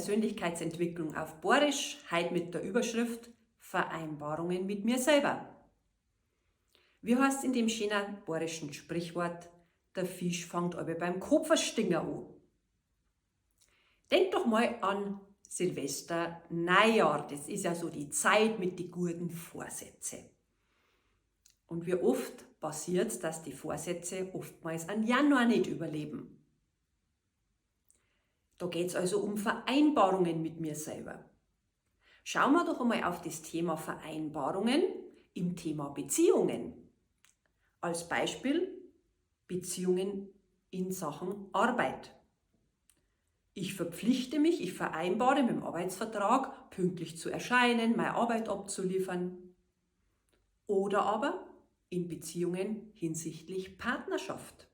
Persönlichkeitsentwicklung auf Boarisch, heute mit der Überschrift Vereinbarungen mit mir selber. Wie heißt in dem schönen boarischen Sprichwort, der Fisch fängt aber beim Kopferstinger an. Denk doch mal an Silvester, Neujahr, das ist ja so die Zeit mit den guten Vorsätzen. Und wie oft passiert's, dass die Vorsätze oftmals an Januar nicht überleben. Da geht's also um Vereinbarungen mit mir selber. Schauen wir doch einmal auf das Thema Vereinbarungen im Thema Beziehungen. Als Beispiel Beziehungen in Sachen Arbeit. Ich verpflichte mich, ich vereinbare mit dem Arbeitsvertrag, pünktlich zu erscheinen, meine Arbeit abzuliefern. Oder aber in Beziehungen hinsichtlich Partnerschaft.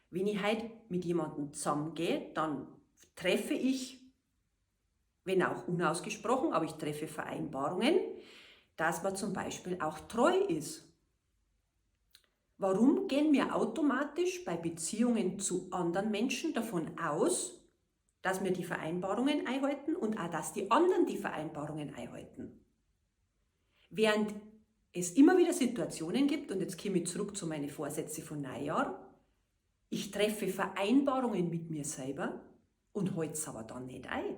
Wenn ich heute mit jemandem zusammengehe, dann treffe ich, wenn auch unausgesprochen, aber ich treffe Vereinbarungen, dass man zum Beispiel auch treu ist. Warum gehen wir automatisch bei Beziehungen zu anderen Menschen davon aus, dass wir die Vereinbarungen einhalten und auch, dass die anderen die Vereinbarungen einhalten? Während es immer wieder Situationen gibt, und jetzt komme ich zurück zu meinen Vorsätzen von Neujahr, ich treffe Vereinbarungen mit mir selber und halte es aber dann nicht ein.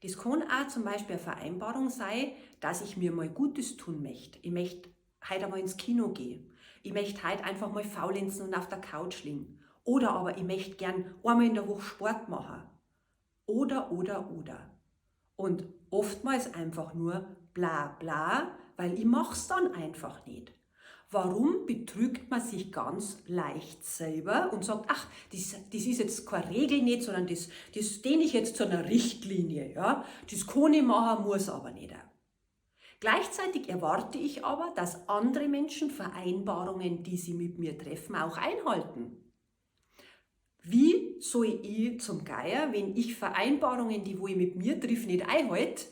Das kann auch zum Beispiel eine Vereinbarung sein, dass ich mir mal Gutes tun möchte. Ich möchte heute einmal ins Kino gehen. Ich möchte heute einfach mal faulenzen und auf der Couch liegen. Oder aber ich möchte gern einmal in der Woche Sport machen. Oder, oder, oder. Und oftmals einfach nur bla bla, weil ich mach's dann einfach nicht. Warum betrügt man sich ganz leicht selber und sagt, ach, das ist jetzt keine Regel nicht, sondern das dehne ich jetzt zu einer Richtlinie. Ja? Das kann ich machen, muss aber nicht. Gleichzeitig erwarte ich aber, dass andere Menschen Vereinbarungen, die sie mit mir treffen, auch einhalten. Wie soll ich zum Geier, wenn ich Vereinbarungen, die wo ich mit mir triff, nicht einhalte?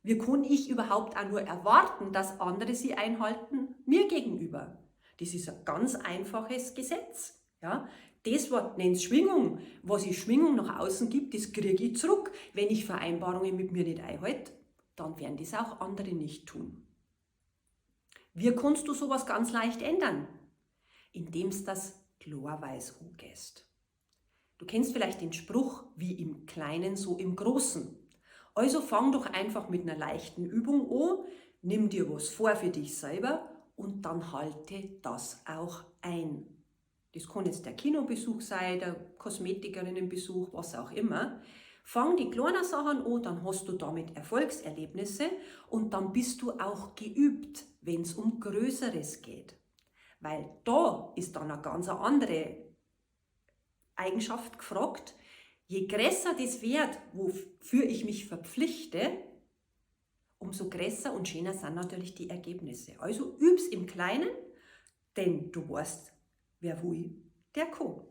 Wie kann ich überhaupt auch nur erwarten, dass andere sie einhalten mir gegenüber? Das ist ein ganz einfaches Gesetz. Ja? Das, was nennt Schwingung, was ich Schwingung nach außen gibt, das kriege ich zurück. Wenn ich Vereinbarungen mit mir nicht einhalte, dann werden das auch andere nicht tun. Wie kannst du sowas ganz leicht ändern? Indem du das klarweis angehst. Du kennst vielleicht den Spruch, wie im Kleinen, so im Großen. Also fang doch einfach mit einer leichten Übung an, nimm dir was vor für dich selber und dann halte das auch ein. Das kann jetzt der Kinobesuch sein, der Kosmetikerinnenbesuch, was auch immer. Fang die kleinen Sachen an, dann hast du damit Erfolgserlebnisse und dann bist du auch geübt, wenn's um Größeres geht. Weil da ist dann eine ganz andere Eigenschaft gefragt. Je größer das wird, wofür ich mich verpflichte, umso größer und schöner sind natürlich die Ergebnisse. Also üb's im Kleinen, denn du weißt, wer will, der kann.